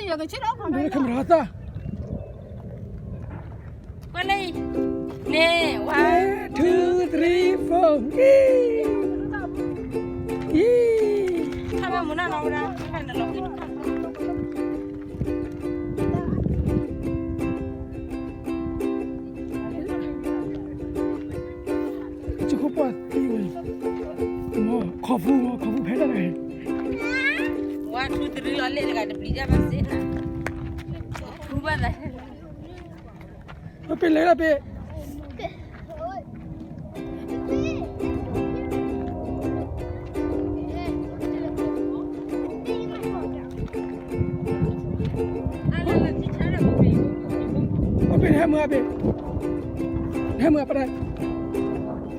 camera သၣ်, ကွၢ်လၢအံၤ, န့ၣ်, one, two, three, four, အံၤ, အံၤ, ခါမမူနၢ်နီၤဝဲဒၣ်, ခါနလီၤ, ကၠိခိၣ်ပှၢ်သံဝဲ, မ့ၢ်ခီဖူ, မ့ၢ်ခီဖူဖဲတၢ်တဂၤ, one, two, three လီၤလဲၣ်တဂၤတပျံၤတၢ်ဘၣ်စ့ၢ်, ဖူဘၣ်သး, ပ့ၤလဲၤလီၤပ့ၤ အပ့ၤန့ၣ်ဟဲမုာ်အပ့ၤ, ဟဲမုာ်အပဒၣ်,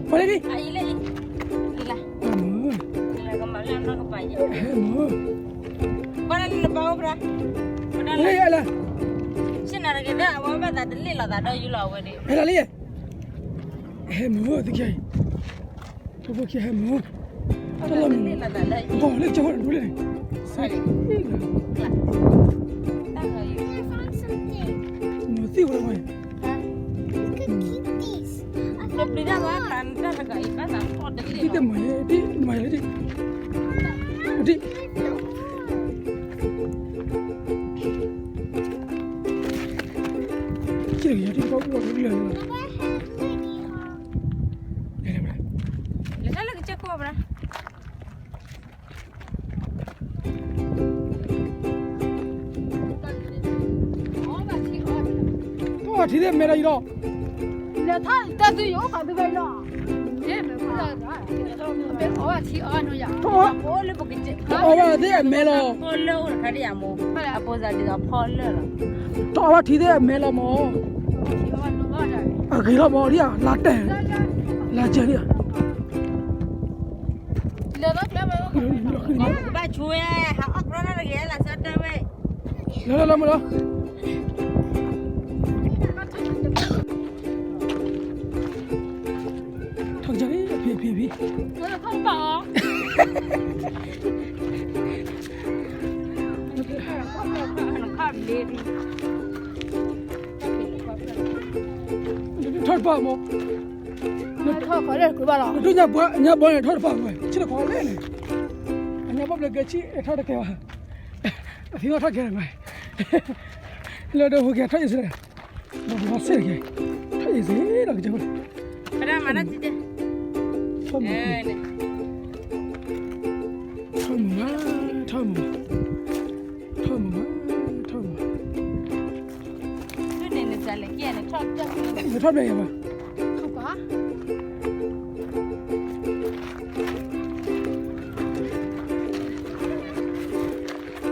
ပှၤလၢဒ်, ဟဲမုာ်, ဟဲမုာ်, လၢအလၢ, ဟဲလီၤလံ, ဟဲမုာ်သ့ၣ်ခံအံၤ, ဟဲမုာ်, တၢ်လီၤမုာ်, ဘီၣ်လၢကၠီဒိၣ်လၢန့ၣ်, မုာ်သ့ၣ်ဝဲလီၤ, တၢ်မၤယဲဒ်, မၤယဲဒ်, ဒ် ကၠီယၤတဘၣ်အိၣ်ဝဲလၢာ်လၢာ်, လဲၤလၢကစၢၢ်ခိၣ်ဘၣ်, အီထံသ့ၣ်မဲလီၤအံၤလီၤ, လဲၤထီၣ်တၢ်သုယအိၣ်ခီသုဝဲလီၤ, အီထံအီနယၤ, အီဘၣ်သ့ၣ်အမဲလီၤ, တအီဘၣ်ထံသ့ၣ်အမဲလီၤမး, အဂ့ၤလီၤမးဒ်ဧါ, လါတဲာ်, လါကဲဒ်ဧါ, ဘၣ်ဆိဝဲ, ဟးအီၣ်ကြီတၢ်တဂ့ၤလၢ်ဆၢတၢ်ဝဲ, လၢလၢလၢမးလီၤ, ထီၣ်ကစၢ်ဖံဖံဖံ, ထီၣ်တပၤမး, ထီၣ်ခီလဲၣ်ကွံာ်ဘၣ်လီၤ, နဒိၣ်ညါဘီန့ၣ် ထီၣ်တပၤဝဲ ဆ့ၣ်တခီလဲၣ်န့ၣ်, အညါဘီဘျီကဲဆံၣ်ထီၣ်တကဲဘၣ်, အဖံဘၣ်ထီၣ်ကဲလီၤ, လၢဒိၣ်ဟူကဲထီၣ်အံၤစ့ၢ်, ဘီဘီစ့ၢ်တကဲ, ထီၣ်အံၤစ့ၢ်ဒီးကစၢ်, ထီၣ်မး, ထီၣ်မး, ထီၣ်မး, ထီၣ်မး, ထီၣ်မး, နထီၣ်ဘၣ်ယၤဘၣ်, ပ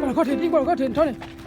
ှၤခီၣ်ထံး ပှၤခီၣ်ထံး နထီၣ်န့ၣ်